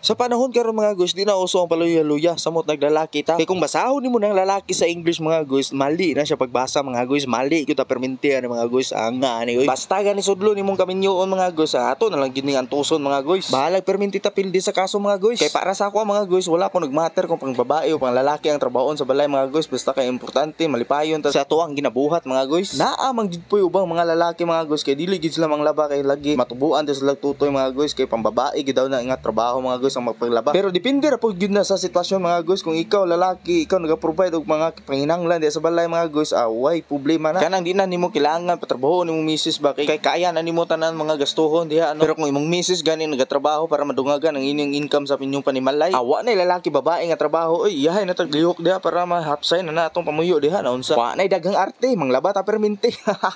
Sa panahon karon, mga guys, di na uso ang paluya-luya samot naglalaki ta. Kay kung basahon nimo ng lalaki sa English, mga guys, mali na siya pagbasa, mga guys, mali gyud ta perminti ani, mga guys, ang nga ani oy. Basta gani sudlo nimong kaminyoon, mga guys, ato na lang gyud ning antuson, mga guys. Bahalag perminti ta pildi sa kaso, mga guys. Kay para sa ako, mga guys, wala ko nagmatter kung pang babae o pang lalaki ang trabahoon sa balay, mga guys, basta kay importante malipayon ta sa ato ang ginabuhat, mga guys. Naa man gyud po'y ubang mga lalaki, mga guys, kay dili gyud sila manglaba kay lagi matubuan ta sila tutoy, mga guys, kay pambabae gyud daw na nga trabaho, mga guys, ang magpaglaba. Pero depende ra pud gyud na sa sitwasyon, mga guys. Kung ikaw lalaki, ikaw nag-provide og mga panginahanglan di sa balay, mga guys, way problema na. Kanang di na nimo kailangan patrabaho nimong misis ba kay kaya na nimo tanan mga gastuhon diha ano. Pero kung imong misis gani nagatrabaho para madungagan ang inyong income sa inyong panimalay, awa na lalaki babae nga trabaho oy, iyahay na taglihok diha para mahapsay na na atong pamuyo diha na unsa. Wa nay daghang arte, manglaba ta perminti.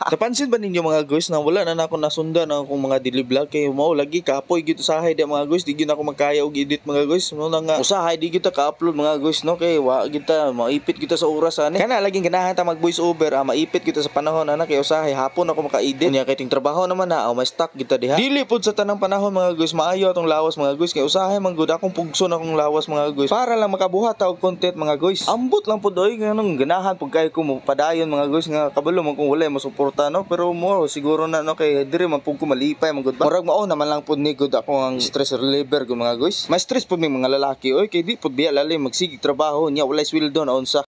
Napansin ba ninyo, mga guys, na wala na nako nasundan ang akong mga daily vlog kay mao lagi kapoy gyud usahay di, mga guys, di gyud ako magkaya og edit, mga guys? Mo na nga usahay di gyud ta ka-upload, mga guys, no, kay wa gyud ta maipit gyud ta sa oras ani. Kana laging ganahan ta mag voice over, maipit gyud ta sa panahon ana kay usahay hapon ako maka-edit. Unya kay ting trabaho naman na, may stuck gyud ta diha. Dili pud sa tanang panahon, mga guys, maayo atong lawas, mga guys, kay usahay man gud akong pugson akong lawas, mga guys, para lang makabuhat ta og content, mga guys. Ambot lang pud oy nganong ganahan pud kay ko mo padayon, mga guys, nga kabalo man kung walay mosuporta, no, pero mo siguro na, no, kay diri man pud ko malipay man gud ba. Murag mao naman lang pud ni gud ako ang stress reliever gud, mga guys. May stress pud mi mga lalaki oy kay di pud biya lalim magsigig trabaho nya walay sweldo na unsa.